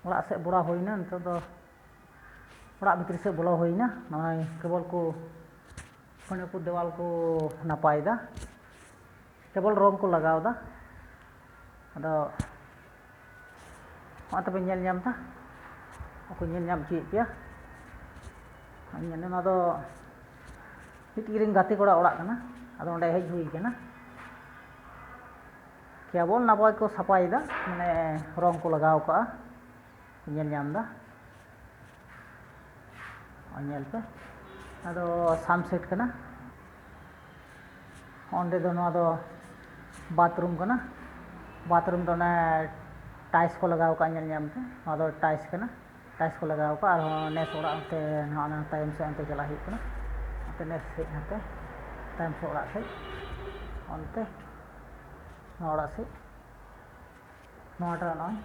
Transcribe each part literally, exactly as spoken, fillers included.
ᱚᱲᱟᱜ ᱥᱮᱫ ᱵᱚᱞᱚ ᱦᱩᱭᱱᱟ᱾ ᱱᱤᱛᱚᱜ ᱫᱚ ᱚᱲᱟᱜ ᱵᱷᱤᱛᱨᱤ ᱥᱮᱫ ᱵᱚᱞᱚ ᱦᱩᱭᱱᱟ᱾ ᱱᱚᱜᱼᱚᱭ ᱠᱮᱵᱚᱞ ᱠᱚ, ᱠᱚ ᱫᱮᱣᱟᱞ ᱠᱚ ᱱᱟᱯᱟᱭ ᱮᱫᱟ, ᱠᱮᱵᱚᱞ ᱨᱚᱝ ᱠᱚ ᱞᱟᱜᱟᱣ ᱮᱫᱟ᱾ ᱟᱫᱚ ᱦᱚᱸᱜᱼᱚᱭ ᱛᱚᱵᱮ ᱧᱮᱞ ᱧᱟᱢ ᱮᱫᱟ, ᱵᱟᱠᱚ ᱧᱮᱞ ᱧᱟᱢ ᱦᱚᱪᱚᱭᱮᱫ ᱯᱮᱭᱟ᱾ ᱧᱮᱞ ᱢᱮ, ᱱᱚᱣᱟ ᱫᱚ ᱢᱤᱫᱴᱤᱡ ᱨᱮᱱ ᱜᱟᱛᱮ ᱠᱚᱲᱟ ᱚᱲᱟᱜ ᱠᱟᱱᱟ᱾ ᱟᱫᱚ ᱚᱸᱰᱮ ᱦᱮᱡ ᱦᱩᱭ ᱠᱟᱱᱟ᱾ ᱠᱮᱵᱚᱞ ᱱᱟᱯᱟᱭ ᱠᱚ ᱥᱟᱯᱷᱟᱭᱮᱫᱟ, ᱢᱟᱱᱮ ᱨᱚᱝ ᱠᱚ ᱞᱟᱜᱟᱣ ᱠᱟᱜᱼᱟ᱾ ᱧᱮᱞ ᱧᱟᱢ ᱮᱫᱟ, ᱧᱮᱞ ᱯᱮ᱾ ᱟᱫᱚ ᱥᱟᱱᱥᱮᱴ ᱠᱟᱱᱟ᱾ ᱚᱸᱰᱮ ᱫᱚ, ᱱᱚᱣᱟ ᱫᱚ ᱵᱟᱛᱷᱨᱩᱢ ᱠᱟᱱᱟ᱾ ᱵᱟᱛᱷᱨᱩᱢ ᱫᱚ ᱚᱱᱮ ᱴᱟᱭᱤᱞᱥ ᱠᱚ ᱞᱟᱜᱟᱣ ᱠᱟᱜᱼᱟ, ᱧᱮᱞ ᱧᱟᱢ ᱯᱮ᱾ ᱱᱚᱣᱟ ᱫᱚ ᱴᱟᱭᱤᱞᱥ ᱠᱟᱱᱟ, ᱴᱟᱭᱤᱞᱥ ᱠᱚ ᱞᱟᱜᱟᱣ ᱠᱟᱜᱼᱟ᱾ ᱟᱨᱦᱚᱸ ᱱᱮᱥ ᱚᱲᱟᱜ ᱚᱱᱛᱮ, ᱱᱚᱣᱟ ᱚᱱᱟ ᱛᱟᱭᱚᱢ ᱥᱮᱫ ᱚᱱᱛᱮ ᱪᱟᱞᱟᱜ ᱦᱩᱭᱩᱜ ᱠᱟᱱᱟ᱾ ᱚᱱᱛᱮ ᱱᱮᱥ ᱥᱮᱫ, ᱦᱟᱱᱛᱮ ᱛᱟᱭᱚᱢ ᱥᱮᱫ ᱚᱲᱟᱜ ᱥᱮᱫ, ᱚᱱᱛᱮ ᱱᱚᱣᱟ ᱚᱲᱟᱜ ᱥᱮᱫ᱾ ᱱᱚᱣᱟᱴᱟᱜ ᱱᱚᱜᱼᱚᱭ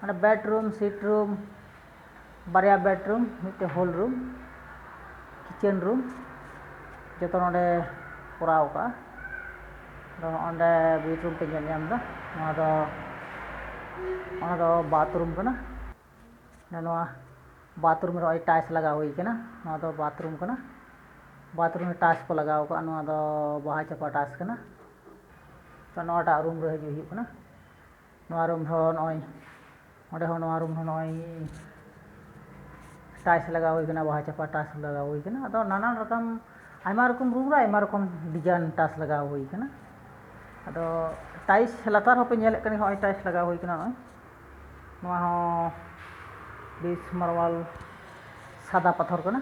ᱚᱸᱰᱮ ᱵᱮᱰᱨᱩᱢ, ᱥᱤᱴ ᱨᱩᱢ, ᱵᱟᱨᱭᱟ ᱵᱮᱰᱨᱩᱢ, ᱢᱤᱫᱴᱮᱱ ᱦᱚᱞ ᱨᱩᱢ, ᱠᱤᱪᱮᱱ ᱨᱩᱢ, ᱡᱚᱛᱚ ᱱᱚᱰᱮ ᱠᱚᱨᱟᱣ ᱠᱟᱜᱼᱟ᱾ ᱟᱫᱚ ᱚᱸᱰᱮ ᱵᱮᱰᱨᱩᱢ ᱯᱮ ᱧᱮᱞ ᱧᱟᱢ ᱮᱫᱟ, ᱱᱚᱣᱟ ᱫᱚ, ᱚᱱᱟ ᱫᱚ ᱵᱟᱛᱷᱨᱩᱢ ᱠᱟᱱᱟ᱾ ᱱᱚᱣᱟ ᱵᱟᱛᱷᱨᱩᱢ ᱨᱮ ᱱᱚᱜᱼᱚᱭ ᱴᱟᱭᱤᱞᱥ ᱞᱟᱜᱟᱣ ᱦᱩᱭ ᱠᱟᱱᱟ᱾ ᱱᱚᱣᱟ ᱫᱚ ᱵᱟᱛᱷᱨᱩᱢ ᱠᱟᱱᱟ, ᱵᱟᱛᱷᱨᱩᱢ ᱨᱮ ᱴᱟᱭᱤᱞᱥ ᱠᱚ ᱞᱟᱜᱟᱣ ᱠᱟᱜᱼᱟ᱾ ᱱᱚᱣᱟ ᱫᱚ ᱵᱟᱦᱟ ᱪᱟᱯᱟ ᱴᱟᱭᱤᱞᱥ ᱠᱟᱱᱟ᱾ ᱛᱚ, ᱱᱚᱣᱟᱴᱟᱜ ᱨᱩᱢ ᱨᱮ ᱦᱤᱡᱩᱜ ᱦᱩᱭᱩᱜ ᱠᱟᱱᱟ᱾ ᱱᱚᱣᱟ ᱨᱩᱢ ᱨᱮᱦᱚᱸ ᱱᱚᱜᱼᱚᱭ, ᱚᱸᱰᱮ ᱦᱚᱸ, ᱱᱚᱣᱟ ᱨᱩᱢ ᱦᱚᱸ ᱱᱚᱜᱼᱚᱭ ᱴᱟᱭᱤᱞᱥ ᱞᱟᱜᱟᱣ ᱦᱩᱭ ᱠᱟᱱᱟ, ᱵᱟᱦᱟ ᱪᱟᱯᱟ ᱴᱟᱭᱤᱞᱥ ᱞᱟᱜᱟᱣ ᱦᱩᱭ ᱠᱟᱱᱟ᱾ ᱟᱫᱚ ᱱᱟᱱᱟᱱ ᱨᱚᱠᱚᱢ, ᱟᱭᱢᱟ ᱨᱚᱠᱚᱢ ᱨᱩᱢ ᱨᱮ ᱟᱭᱢᱟ ᱨᱚᱠᱚᱢ ᱰᱤᱡᱟᱭᱤᱱ ᱴᱟᱭᱤᱞᱥ ᱞᱟᱜᱟᱣ ᱦᱩᱭ ᱠᱟᱱᱟ᱾ ᱟᱫᱚ ᱴᱟᱭᱤᱞᱥ ᱞᱟᱛᱟᱨ ᱦᱚᱸᱯᱮ ᱧᱮᱞᱮᱫ ᱠᱟᱱᱟ, ᱱᱚᱜᱼᱚᱭ ᱴᱟᱭᱤᱞᱥ ᱞᱟᱜᱟᱣ ᱦᱩᱭ ᱠᱟᱱᱟ᱾ ᱱᱚᱜᱼᱚᱭ ᱱᱚᱣᱟ ᱦᱚᱸ ᱵᱮᱥ ᱢᱟᱨᱣᱟᱞ ᱥᱟᱫᱟ ᱯᱟᱛᱷᱚᱨ ᱠᱟᱱᱟ᱾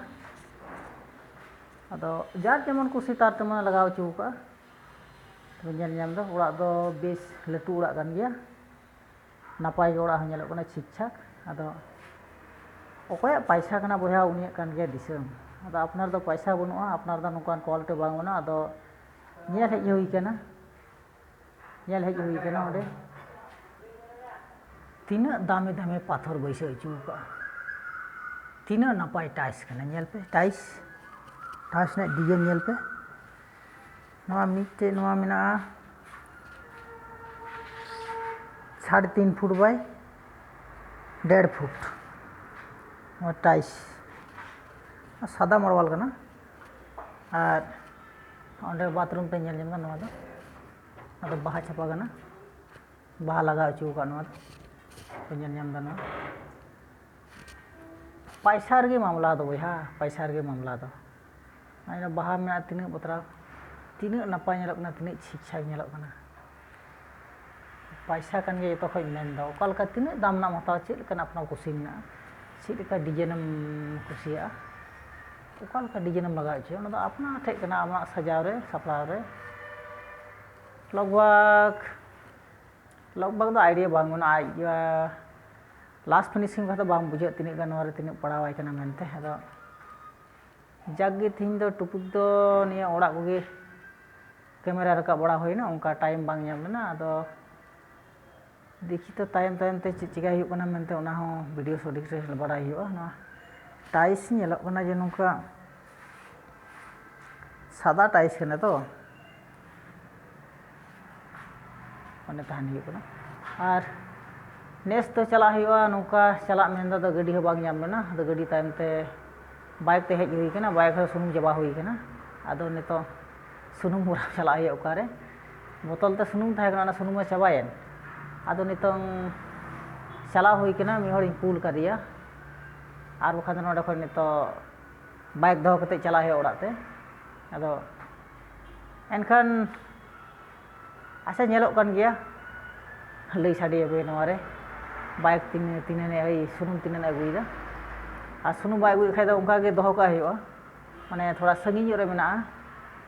ᱟᱫᱚ ᱡᱟᱨ ᱡᱮᱢᱚᱱ ᱠᱩᱥᱤ ᱛᱟᱨ ᱛᱮᱢᱚᱱ ᱞᱟᱜᱟᱣ ᱦᱚᱪᱚ ᱠᱟᱜᱼᱟ᱾ ᱛᱚᱵᱮ ᱧᱮᱞ ᱧᱟᱢ ᱫᱚ ᱚᱲᱟᱜ ᱫᱚ ᱵᱮᱥ ᱞᱟᱹᱴᱩ ᱚᱲᱟᱜ ᱠᱟᱱ ᱜᱮᱭᱟ, ᱱᱟᱯᱟᱭ ᱜᱮ ᱚᱲᱟᱜ ᱦᱚᱸ ᱧᱮᱞᱚᱜ ᱠᱟᱱᱟ ᱴᱷᱤᱠ ᱴᱷᱟᱠ᱾ ᱟᱫᱚ ᱚᱠᱚᱭᱟᱜ ᱯᱟᱭᱥᱟ ᱠᱟᱱᱟ ᱵᱚᱭᱦᱟ, ᱩᱱᱤᱭᱟᱜ ᱠᱟᱱ ᱜᱮᱭᱟ ᱫᱤᱥᱚᱢ᱾ ᱟᱫᱚ ᱟᱯᱱᱟᱨ ᱫᱚ ᱯᱟᱭᱥᱟ ᱵᱟᱹᱱᱩᱜᱼᱟ, ᱟᱯᱱᱟᱨ ᱫᱚ ᱱᱚᱝᱠᱟᱱ ᱠᱚᱣᱟᱞᱤᱴᱤ ᱵᱟᱝ ᱵᱟᱹᱱᱩᱜᱼᱟ᱾ ᱟᱫᱚ ᱧᱮᱞ ᱦᱮᱡ ᱦᱩᱭ ᱠᱟᱱᱟ, ᱧᱮᱞ ᱦᱮᱡ ᱦᱩᱭ ᱠᱟᱱᱟ ᱚᱸᱰᱮ᱾ ᱛᱤᱱᱟᱹᱜ ᱫᱟᱢᱮ ᱫᱟᱢᱮ ᱯᱟᱛᱷᱚᱨ ᱵᱟᱹᱭᱥᱟᱹᱣ ᱦᱚᱪᱚ ᱠᱟᱜᱼᱟ, ᱛᱤᱱᱟᱹᱜ ᱱᱟᱯᱟᱭ ᱴᱟᱭᱤᱞᱥ ᱠᱟᱱᱟ᱾ ᱧᱮᱞ ᱯᱮ ᱴᱟᱭᱤᱞᱥ, ᱴᱟᱭᱤᱞᱥ ᱨᱮᱱᱟᱜ ᱰᱤᱡᱟᱭᱤᱱ ᱧᱮᱞ ᱯᱮ᱾ ᱱᱚᱣᱟ ᱢᱤᱫᱴᱮᱡ, ᱱᱚᱣᱟ ᱢᱮᱱᱟᱜᱼᱟ ᱥᱟᱲᱮ ᱛᱤᱱ ᱯᱷᱩᱴ ᱵᱟᱭ ᱰᱮᱲ ᱯᱷᱩᱴ᱾ ᱱᱚᱣᱟ ᱴᱟᱭᱤᱥ ᱥᱟᱫᱟ ᱢᱟᱨᱵᱟᱞ ᱠᱟᱱᱟ᱾ ᱟᱨ ᱚᱸᱰᱮ ᱵᱟᱛᱷᱨᱩᱢ ᱯᱮ ᱧᱮᱞ ᱧᱟᱢ ᱮᱫᱟ, ᱱᱚᱣᱟ ᱫᱚ, ᱱᱚᱣᱟ ᱫᱚ ᱵᱟᱦᱟ ᱪᱷᱟᱯᱟ ᱠᱟᱱᱟ, ᱵᱟᱦᱟ ᱞᱟᱜᱟᱣ ᱦᱚᱪᱚ ᱟᱠᱟᱫ, ᱱᱚᱣᱟ ᱫᱚ ᱯᱮ ᱧᱮᱞ ᱧᱟᱢ ᱮᱫᱟ᱾ ᱱᱚᱣᱟ ᱯᱟᱭᱥᱟ ᱨᱮᱜᱮ ᱢᱟᱢᱞᱟ ᱫᱚ ᱵᱚᱭᱦᱟ, ᱯᱟᱭᱥᱟ ᱨᱮᱜᱮ ᱢᱟᱢᱞᱟ ᱫᱚ᱾ ᱟᱨ ᱵᱟᱦᱟ ᱢᱮᱱᱟᱜᱼᱟ, ᱛᱤᱱᱟᱹᱜ ᱵᱟᱛᱨᱟᱣ, ᱛᱤᱱᱟᱹᱜ ᱱᱟᱯᱟᱭ ᱧᱮᱞᱚᱜ ᱠᱟᱱᱟ, ᱛᱤᱱᱟᱹᱜ ᱪᱷᱤᱠ ᱪᱷᱟᱠ ᱧᱮᱞᱚᱜ ᱠᱟᱱᱟ᱾ ᱯᱟᱭᱥᱟ ᱠᱟᱱ ᱜᱮᱭᱟ ᱡᱚᱛᱚ ᱠᱷᱚᱱ ᱢᱮᱱ ᱫᱚ᱾ ᱚᱠᱟ ᱞᱮᱠᱟ, ᱛᱤᱱᱟᱹᱜ ᱫᱟᱢ ᱨᱮᱱᱟᱜ ᱮᱢ ᱦᱟᱛᱟᱣᱟ, ᱪᱮᱫ ᱞᱮᱠᱟᱱᱟᱜ ᱟᱯᱱᱟᱨ ᱠᱩᱥᱤ ᱢᱮᱱᱟᱜᱼᱟ, ᱪᱮᱫ ᱞᱮᱠᱟ ᱰᱤᱡᱟᱭᱤᱱ ᱮᱢ ᱠᱩᱥᱤᱭᱟᱜᱼᱟ, ᱚᱠᱟ ᱞᱮᱠᱟ ᱰᱤᱡᱟᱭᱤᱱ ᱮᱢ ᱞᱟᱜᱟᱣ ᱦᱚᱪᱚᱭᱟ, ᱚᱱᱟ ᱫᱚ ᱟᱯᱱᱟᱨ ᱴᱷᱮᱡ ᱠᱟᱱᱟ, ᱟᱢᱟᱜ ᱥᱟᱡᱟᱣ ᱨᱮ, ᱥᱟᱯᱲᱟᱣ ᱨᱮ᱾ ᱞᱚᱜᱽ ᱵᱷᱟᱜᱽ, ᱞᱚᱜᱽ ᱵᱷᱟᱜᱽ ᱫᱚ ᱟᱭᱰᱤᱭᱟ ᱵᱟᱝ ᱵᱟᱹᱱᱩᱜᱼᱟ, ᱟᱡ ᱞᱟᱥᱴ ᱯᱷᱤᱱᱤᱥᱤᱝ ᱠᱟᱛᱮ ᱵᱟᱝ ᱵᱩᱡᱷᱟᱹᱜ ᱛᱤᱱᱟᱹᱜ ᱜᱟᱱ ᱱᱚᱣᱟ ᱨᱮ ᱛᱤᱱᱟᱹᱜ ᱯᱟᱲᱟᱣ ᱟᱭ ᱠᱟᱱᱟ ᱢᱮᱱᱛᱮ᱾ ᱟᱫᱚ ᱡᱟᱠ ᱜᱮ, ᱛᱮᱦᱮᱧ ᱫᱚ ᱴᱚᱯᱤᱠ ᱫᱚ ᱱᱤᱭᱟᱹ ᱚᱲᱟᱜ ᱠᱚᱜᱮ ᱠᱮᱢᱮᱨᱟ ᱨᱟᱠᱟᱵ ᱵᱟᱲᱟ ᱦᱩᱭᱱᱟ, ᱚᱱᱠᱟ ᱴᱟᱭᱤᱢ ᱵᱟᱝ ᱧᱟᱢ ᱞᱮᱱᱟ᱾ ᱟᱫᱚ ᱫᱮᱠᱷᱤ ᱛᱚ ᱛᱟᱭᱚᱢ ᱛᱟᱭᱚᱢ ᱛᱮ ᱪᱮᱫ ᱪᱤᱠᱟᱹᱭ ᱦᱩᱭᱩᱜ ᱠᱟᱱᱟ ᱢᱮᱱᱛᱮ, ᱚᱱᱟ ᱦᱚᱸ ᱵᱷᱤᱰᱤᱭᱳ ᱥᱚᱴᱷᱤᱠ ᱨᱮ ᱵᱟᱲᱟᱭ ᱦᱩᱭᱩᱜᱼᱟ᱾ ᱱᱚᱣᱟ ᱴᱟᱭᱤᱥ ᱧᱮᱞᱚᱜ ᱠᱟᱱᱟ ᱡᱮ ᱱᱚᱝᱠᱟ ᱥᱟᱫᱟ ᱴᱟᱭᱤᱥ ᱠᱟᱱᱟ ᱛᱚ, ᱚᱸᱰᱮ ᱛᱟᱦᱮᱱ ᱦᱩᱭᱩᱜ ᱠᱟᱱᱟ᱾ ᱟᱨ ᱱᱮᱥ ᱫᱚ ᱪᱟᱞᱟᱜ ᱦᱩᱭᱩᱜᱼᱟ, ᱱᱚᱝᱠᱟ ᱪᱟᱞᱟᱜ ᱢᱮᱱᱫᱟ, ᱟᱫᱚ ᱜᱟᱹᱰᱤ ᱦᱚᱸ ᱵᱟᱝ ᱧᱟᱢ ᱞᱮᱱᱟ᱾ ᱟᱫᱚ ᱜᱟᱹᱰᱤ ᱛᱟᱭᱚᱢ ᱛᱮ ᱵᱟᱭᱤᱠ ᱛᱮ ᱦᱮᱡ ᱦᱩᱭ ᱠᱟᱱᱟ, ᱵᱟᱭᱤᱠ ᱨᱮ ᱥᱩᱱᱩᱢ ᱪᱟᱵᱟ ᱦᱩᱭ ᱠᱟᱱᱟ᱾ ᱟᱫᱚ ᱱᱤᱛᱚᱜ ᱥᱩᱱᱩᱢ ᱵᱷᱚᱨᱟᱣ ᱪᱟᱞᱟᱜ ᱦᱩᱭᱩᱜᱼᱟ ᱚᱠᱟᱨᱮ? ᱵᱚᱛᱚᱞ ᱛᱮ ᱥᱩᱱᱩᱢ ᱛᱟᱦᱮᱸ ᱠᱟᱱᱟ, ᱚᱱᱟ ᱥᱩᱱᱩᱢ ᱢᱟ ᱪᱟᱵᱟᱭᱮᱱ᱾ ᱟᱫᱚ ᱱᱤᱛᱚᱝ ᱪᱟᱞᱟᱣ ᱦᱩᱭ ᱠᱟᱱᱟ, ᱢᱤᱫ ᱦᱚᱲᱤᱧ ᱠᱩᱞ ᱠᱟᱫᱮᱭᱟ, ᱟᱨ ᱵᱟᱠᱷᱟᱱ ᱫᱚ ᱱᱚᱸᱰᱮ ᱠᱷᱚᱱ ᱱᱤᱛᱚᱜ ᱵᱟᱭᱤᱠ ᱫᱚᱦᱚ ᱠᱟᱛᱮ ᱪᱟᱞᱟᱜ ᱦᱩᱭᱩᱜᱼᱟ ᱚᱲᱟᱜ ᱛᱮ᱾ ᱟᱫᱚ ᱮᱱᱠᱷᱟᱱ ᱟᱪᱪᱷᱟ, ᱧᱮᱞᱚᱜ ᱠᱟᱱ ᱜᱮᱭᱟ, ᱞᱟᱹᱭ ᱥᱟᱰᱮᱭᱟᱯᱮ ᱱᱚᱣᱟ ᱨᱮ, ᱵᱟᱭᱤᱠ ᱛᱤᱱᱟᱹᱜ, ᱛᱤᱱᱟᱹᱜ ᱮ, ᱥᱩᱱᱩᱢ ᱛᱤᱱᱟᱹᱜ ᱮ ᱟᱹᱜᱩᱭᱮᱫᱟ᱾ ᱟᱨ ᱥᱩᱱᱩᱢ ᱵᱟᱭ ᱟᱹᱜᱩᱭᱮᱫ ᱠᱷᱟᱡ ᱫᱚ ᱚᱱᱠᱟ ᱜᱮ ᱫᱚᱦᱚ ᱠᱟᱜ ᱦᱩᱭᱩᱜᱼᱟ, ᱢᱟᱱᱮ ᱛᱷᱚᱲᱟ ᱥᱟᱺᱜᱤᱧ ᱧᱚᱜ ᱨᱮ ᱢᱮᱱᱟᱜᱼᱟ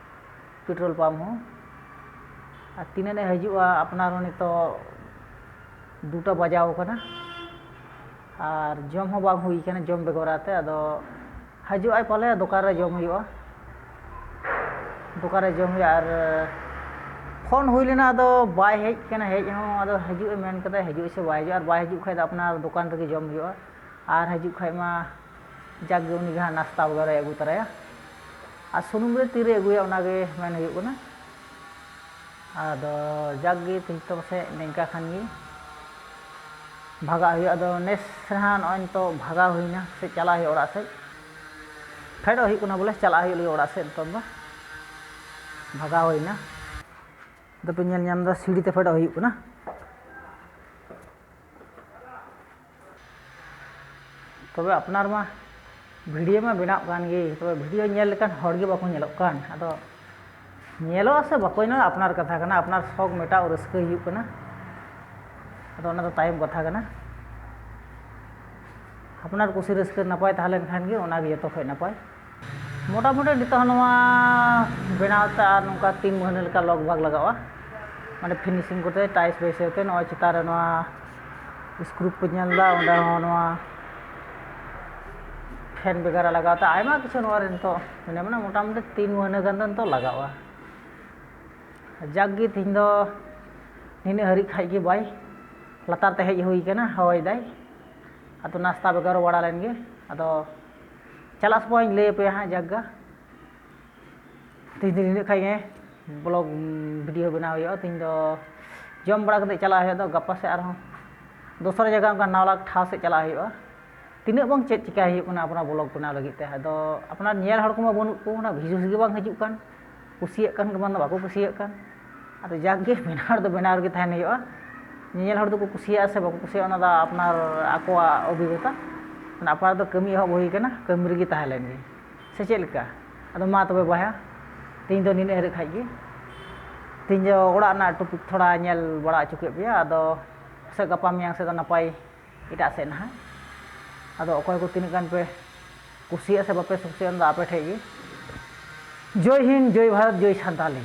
ᱯᱮᱴᱨᱳᱞ ᱯᱟᱢᱯ ᱦᱚᱸ᱾ ᱟᱨ ᱛᱤᱱᱟᱹᱜ ᱮ ᱦᱤᱡᱩᱜᱼᱟ, ᱟᱯᱱᱟᱨ ᱦᱚᱸ ᱱᱤᱛᱚᱜ ᱫᱩᱴᱟ ᱵᱟᱡᱟᱣ ᱠᱟᱱᱟ᱾ ᱟᱨ ᱡᱚᱢ ᱦᱚᱸ ᱵᱟᱝ ᱦᱩᱭ ᱠᱟᱱᱟ, ᱡᱚᱢ ᱵᱮᱜᱚᱨ ᱟᱛᱮ᱾ ᱟᱫᱚ ᱦᱤᱡᱩᱜ ᱟᱭ ᱯᱟᱞᱮ, ᱫᱚᱠᱟᱱ ᱨᱮ ᱡᱚᱢ ᱦᱩᱭᱩᱜᱼᱟ, ᱫᱚᱠᱟᱱ ᱨᱮ ᱡᱚᱢ ᱦᱩᱭᱩᱜᱼᱟ᱾ ᱟᱨ ᱯᱷᱳᱱ ᱦᱩᱭ ᱞᱮᱱᱟ, ᱟᱫᱚ ᱵᱟᱭ ᱦᱮᱡ ᱠᱟᱱᱟ᱾ ᱦᱮᱡ ᱦᱚᱸ ᱟᱫᱚ ᱦᱤᱡᱩᱜ ᱮ ᱢᱮᱱ ᱠᱟᱫᱟ, ᱦᱤᱡᱩᱜ ᱟᱭ ᱥᱮ ᱵᱟᱭ ᱦᱤᱡᱩᱜᱼᱟ᱾ ᱟᱨ ᱵᱟᱭ ᱦᱤᱡᱩᱜ ᱠᱷᱟᱡ ᱫᱚ ᱟᱯᱱᱟᱨ ᱫᱚᱠᱟᱱ ᱨᱮᱜᱮ ᱡᱚᱢ ᱦᱩᱭᱩᱜᱼᱟ᱾ ᱟᱨ ᱦᱤᱡᱩᱜ ᱠᱷᱟᱡ ᱢᱟ ᱡᱟᱠ ᱜᱮ ᱩᱱᱤ ᱜᱮ ᱦᱟᱸᱜ ᱱᱟᱥᱛᱟ ᱵᱟᱜᱟᱨ ᱮ ᱟᱹᱜᱩ ᱛᱚᱨᱟᱭᱟ᱾ ᱟᱨ ᱥᱩᱱᱩᱢ ᱨᱮ ᱛᱤᱨᱮ ᱟᱹᱜᱩᱭᱟ, ᱚᱱᱟᱜᱮ ᱢᱮᱱ ᱦᱩᱭᱩᱜ ᱠᱟᱱᱟ᱾ ᱟᱫᱚ ᱡᱟᱠ ᱜᱮ, ᱛᱮᱦᱮᱧ ᱫᱚ ᱯᱟᱥᱮᱡ ᱱᱤᱝᱠᱟ ᱠᱷᱟᱱ ᱜᱮ᱾ ᱵᱷᱟᱜᱟᱜ ᱦᱩᱭᱩᱜᱼᱟ᱾ ᱟᱫᱚ ᱱᱮᱥ ᱨᱮᱦᱟᱸᱜ ᱱᱚᱜᱼᱚᱭ ᱱᱤᱛᱚᱜ ᱵᱷᱟᱜᱟᱣ ᱦᱩᱭᱱᱟ, ᱥᱮ ᱪᱟᱞᱟᱜ ᱦᱩᱭᱩᱜᱼᱟ ᱚᱲᱟᱜ ᱥᱮᱫ, ᱯᱷᱮᱰᱚᱜ ᱦᱩᱭᱩᱜ ᱠᱟᱱᱟ, ᱵᱚᱞᱮ ᱪᱟᱞᱟᱜ ᱦᱩᱭᱩᱜ ᱞᱟᱹᱜᱤᱫ ᱚᱲᱟᱜ ᱥᱮᱫ᱾ ᱱᱤᱛᱚᱜ ᱫᱚ ᱵᱷᱟᱜᱟᱣ ᱦᱩᱭᱱᱟ᱾ ᱟᱫᱚ ᱯᱮ ᱧᱮᱞ ᱧᱟᱢ ᱮᱫᱟ, ᱥᱤᱲᱤ ᱛᱮ ᱯᱷᱮᱰᱚᱜ ᱦᱩᱭᱩᱜ ᱠᱟᱱᱟ᱾ ᱛᱚᱵᱮ ᱟᱯᱱᱟᱨ ᱢᱟ ᱵᱷᱤᱰᱤᱭᱳ ᱢᱟ ᱵᱮᱱᱟᱣ ᱠᱟᱱ ᱜᱮ, ᱛᱚᱵᱮ ᱵᱷᱤᱰᱤᱭᱳ ᱧᱮᱞ ᱞᱮᱠᱟᱱ ᱦᱚᱲ ᱜᱮ ᱵᱟᱠᱚ ᱧᱮᱞᱚᱜ ᱠᱟᱱ᱾ ᱟᱫᱚ ᱧᱮᱞᱚᱜᱼᱟ ᱥᱮ ᱵᱟᱠᱚ ᱧᱮᱞᱚᱜᱼᱟ, ᱟᱯᱱᱟᱨ ᱠᱟᱛᱷᱟ ᱠᱟᱱᱟ, ᱟᱯᱱᱟᱨ ᱥᱚᱠ ᱢᱮᱴᱟᱣ ᱨᱟᱹᱥᱠᱟᱹ ᱦᱩᱭᱩᱜ ᱠᱟᱱᱟ᱾ ᱟᱫᱚ ᱚᱱᱟ ᱫᱚ ᱛᱟᱭᱚᱢ ᱠᱟᱛᱷᱟ ᱠᱟᱱᱟ᱾ ᱟᱯᱱᱟᱨ ᱠᱩᱥᱤ ᱨᱟᱹᱥᱠᱟᱹ ᱱᱟᱯᱟᱭ ᱛᱟᱦᱮᱸ ᱞᱮᱱᱠᱷᱟᱱ ᱜᱮ ᱚᱱᱟ ᱜᱮ ᱡᱚᱛᱚ ᱠᱷᱚᱱ ᱱᱟᱯᱟᱭ᱾ ᱢᱚᱴᱟᱢᱩᱴᱤ ᱱᱤᱛᱚᱜ ᱦᱚᱸ ᱱᱚᱣᱟ ᱵᱮᱱᱟᱣ ᱛᱮ ᱟᱨ ᱱᱚᱝᱠᱟ ᱛᱤᱱ ᱢᱟᱹᱦᱱᱟᱹ ᱞᱮᱠᱟ ᱞᱚᱜᱽ ᱵᱷᱟᱜᱽ ᱞᱟᱜᱟᱜᱼᱟ, ᱢᱟᱱᱮ ᱯᱷᱤᱱᱤᱥᱤᱝ ᱠᱚᱛᱮ, ᱴᱟᱭᱤᱞᱥ ᱵᱟᱹᱭᱥᱟᱹᱣ ᱛᱮ᱾ ᱱᱚᱜᱼᱚᱭ ᱪᱮᱛᱟᱱ ᱨᱮ ᱱᱚᱣᱟ ᱥᱠᱨᱩ ᱯᱮ ᱧᱮᱞ ᱮᱫᱟ, ᱚᱸᱰᱮ ᱦᱚᱸ ᱱᱚᱣᱟ ᱯᱷᱮᱱ ᱵᱮᱜᱟᱨᱟ ᱞᱟᱜᱟᱣ ᱛᱮ ᱟᱭᱢᱟ ᱠᱤᱪᱷᱩ ᱱᱚᱣᱟ ᱨᱮ ᱱᱤᱛᱚᱜ ᱢᱮᱱᱟᱜᱼᱟ, ᱢᱟᱱᱮ ᱢᱚᱴᱟᱢᱩᱴᱤ ᱛᱤᱱ ᱢᱟᱹᱦᱱᱟᱹ ᱜᱟᱱ ᱫᱚ ᱱᱤᱛᱚᱜ ᱞᱟᱜᱟᱜᱼᱟ᱾ ᱡᱟᱠ ᱜᱮ, ᱛᱮᱦᱮᱧ ᱫᱚ ᱱᱤᱱᱟᱹᱜ ᱦᱟᱹᱨᱤᱡ ᱠᱷᱟᱡ ᱜᱮ ᱵᱟᱭ, ᱞᱟᱛᱟᱨ ᱛᱮ ᱦᱮᱡ ᱦᱩᱭ ᱠᱟᱱᱟ, ᱦᱚᱭ ᱫᱟᱭ᱾ ᱟᱫᱚ ᱱᱟᱥᱛᱟ ᱵᱮᱜᱟᱨ ᱵᱟᱲᱟ ᱞᱮᱱ ᱜᱮ, ᱟᱫᱚ ᱪᱟᱞᱟᱜ ᱥᱚᱢᱚᱭ ᱤᱧ ᱞᱟᱹᱭ ᱟᱯᱮᱭᱟ ᱦᱟᱸᱜ ᱡᱟᱠ ᱜᱟ᱾ ᱛᱮᱦᱮᱧ ᱫᱚ ᱱᱤᱱᱟᱹᱜ ᱠᱷᱟᱡ ᱜᱮ ᱵᱞᱚᱜ, ᱩᱸ, ᱵᱷᱤᱰᱤᱭᱳ ᱵᱮᱱᱟᱣ ᱦᱩᱭᱩᱜᱼᱟ᱾ ᱛᱮᱦᱮᱧ ᱫᱚ ᱡᱚᱢ ᱵᱟᱲᱟ ᱠᱟᱛᱮ ᱪᱟᱞᱟᱜ ᱦᱩᱭᱩᱜᱼᱟ, ᱟᱫᱚ ᱜᱟᱯᱟ ᱥᱮᱫ ᱟᱨᱦᱚᱸ ᱫᱚᱥᱨᱟ ᱡᱟᱭᱜᱟ, ᱚᱱᱠᱟ ᱱᱟᱣᱟ ᱴᱷᱟᱶ ᱥᱮᱫ ᱪᱟᱞᱟᱜ ᱦᱩᱭᱩᱜᱼᱟ᱾ ᱛᱤᱱᱟᱹᱜ ᱵᱟᱝ ᱪᱮᱫ ᱪᱤᱠᱟᱹᱭ ᱦᱩᱭᱩᱜ ᱠᱟᱱᱟ ᱟᱯᱱᱟᱨ ᱵᱞᱚᱜ ᱵᱮᱱᱟᱣ ᱞᱟᱹᱜᱤᱫ ᱛᱮ᱾ ᱟᱫᱚ ᱟᱯᱱᱟᱨ ᱧᱮᱞ ᱦᱚᱲ ᱠᱚᱢᱟ ᱵᱟᱹᱱᱩᱜ ᱠᱚ, ᱚᱱᱟ ᱵᱷᱤᱭᱩᱥ ᱜᱮ ᱵᱟᱝ ᱦᱤᱡᱩᱜ ᱠᱟᱱ, ᱠᱩᱥᱤᱭᱟᱜ ᱠᱟᱱ ᱠᱚ ᱵᱟᱝ ᱫᱚ ᱵᱟᱠᱚ ᱠᱩᱥᱤᱭᱟᱜ ᱠᱟᱱ᱾ ᱟᱫᱚ ᱡᱟᱠ ᱜᱮ, ᱵᱮᱱᱟᱣ ᱫᱚ ᱵᱮᱱᱟᱣ ᱨᱮᱜᱮ ᱛᱟᱦᱮᱱ ᱦᱩᱭᱩᱜᱼᱟ᱾ ᱧᱮᱧᱮᱞ ᱦᱚᱲ ᱫᱚᱠᱚ ᱠᱩᱥᱤᱭᱟᱜᱼᱟ ᱥᱮ ᱵᱟᱠᱚ ᱠᱩᱥᱤᱭᱟᱜᱼᱟ, ᱚᱱᱟ ᱫᱚ ᱟᱯᱱᱟᱨ ᱟᱠᱚᱣᱟᱜ ᱚᱵᱷᱤᱜᱚᱛᱟ᱾ ᱢᱟᱱᱮ ᱟᱯᱱᱟᱨ ᱫᱚ ᱠᱟᱹᱢᱤ ᱮᱦᱚᱵ ᱦᱩᱭ ᱠᱟᱱᱟ, ᱠᱟᱹᱢᱤ ᱨᱮᱜᱮ ᱛᱟᱦᱮᱸ ᱞᱮᱱ ᱜᱮ, ᱥᱮ ᱪᱮᱫ ᱞᱮᱠᱟ? ᱟᱫᱚ ᱢᱟ ᱛᱚᱵᱮ ᱵᱚᱭᱦᱟ, ᱛᱮᱦᱮᱧ ᱫᱚ ᱱᱤᱱᱟᱹᱜ ᱦᱟᱹᱨᱤᱡ ᱠᱷᱟᱡ ᱜᱮ᱾ ᱛᱮᱦᱮᱧ ᱫᱚ ᱚᱲᱟᱜ ᱨᱮᱱᱟᱜ ᱴᱚᱯᱤᱠ ᱛᱷᱚᱲᱟ ᱧᱮᱞ ᱵᱟᱲᱟ ᱦᱚᱪᱚ ᱠᱮᱫ ᱯᱮᱭᱟ᱾ ᱟᱫᱚ ᱯᱟᱥᱮᱡ ᱜᱟᱯᱟ ᱢᱮᱭᱟᱝ ᱥᱮᱫ ᱫᱚ ᱱᱟᱯᱟᱭ ᱮᱴᱟᱜ ᱥᱮᱫ ᱱᱟᱦᱟᱜ᱾ ᱟᱫᱚ ᱚᱠᱚᱭ ᱠᱚ ᱛᱤᱱᱟᱹᱜ ᱜᱟᱱ ᱯᱮ ᱠᱩᱥᱤᱭᱟᱜᱼᱟ ᱥᱮ ᱵᱟᱯᱮ ᱠᱩᱥᱤᱭᱟᱜᱼᱟ, ᱚᱱᱟ ᱫᱚ ᱟᱯᱮ ᱴᱷᱮᱡ ᱜᱮ᱾ ᱡᱚᱭ ᱦᱤᱱᱫ, ᱡᱚᱭ ᱵᱷᱟᱨᱚᱛ, ᱡᱚᱭ ᱥᱟᱱᱛᱟᱞᱤ᱾